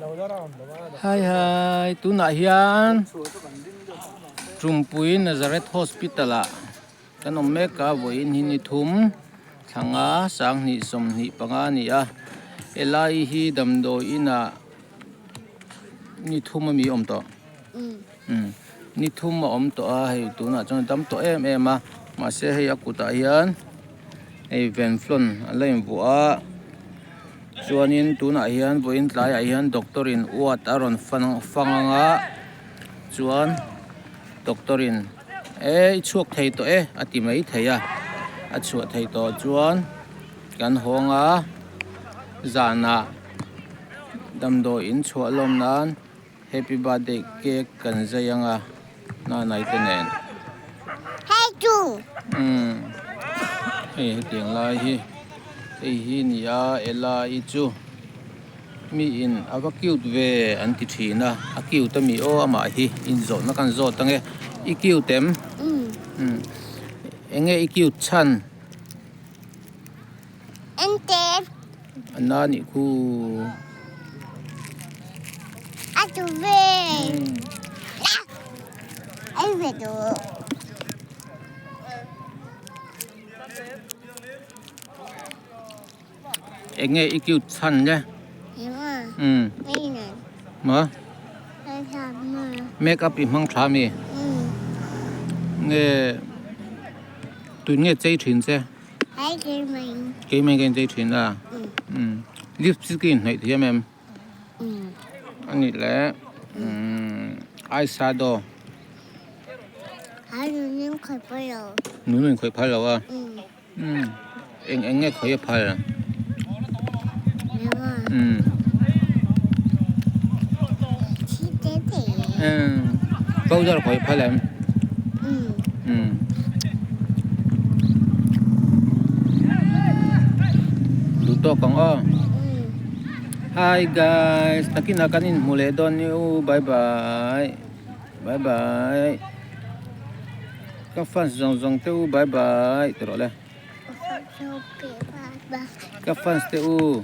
Hai hai tunah hian Tumpui Nazareth Hospital ah kan awm mek a vawiin hi ni thum thlanga sanghnih 25 a ni a helai hi damdawi inah ni thum ami a awm tawh umm ni thum a awm tawh a hei tunah chuan a dam tawh em em a mahse hei a kutah hian hei venflon a la invuah a chuanin tunah hian vawiin tlaiah hian doctor in uat a rawn fan fang ang a chuan doctor in e i chhuak thei tawh e a ti mai thei a a chhuah thei tawh chuan kan hawng a zanah damdawi in chhuah lawm nan. Happy birthday cake kan zai anga nanai te nen. Hei chu. Umm hei hetiang lai hi hei hi ni a Ella i chu mi in a va cute ve an ti thin a a cute ami aw amah hi inzawhna kan zawt ange i cute em? Umm enge i cute chhan? Ente. A na nih khu. A tu ve. Ai ve tu. Enge i cute chhan le? Umm. Ma? Make up i hmang tha mi? Nge tun nge chei thin che? Keimah ka inchei thin a lipstick i inhnawih thiam em a nih leh eye shadow nunu in khawih phal lo a eng eng nge khawih a phal powder khawih phal em. Duh tawk ang aw. Hi guys, takin ah kan inhmu leh dawn ni u bye bye bye bye ka fans zawng zawng te u bye bye ti rawh le ka fans te u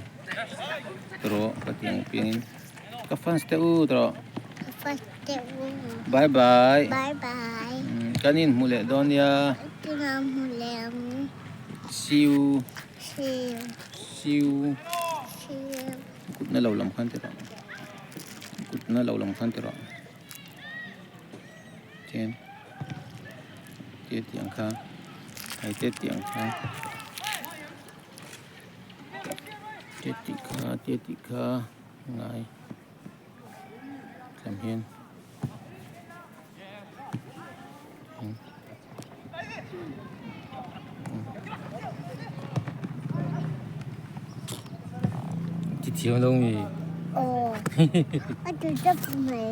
ti rawh ka ti ang piangin ka fans te u ti rawh. Bye bye. Bye bye. Kan in hmu leh dawn nia. Kan in hmu leh ang. See you. See you. See you. See you. Kut na lo lam khan ti rawh. Kut na lo lam khan ti rawh. Chen. Te tiang kha. Hai te tiang kha. Te ti kha te ti kha ngai. Tlam hian ti thiam lo mi aw a tu tap mai.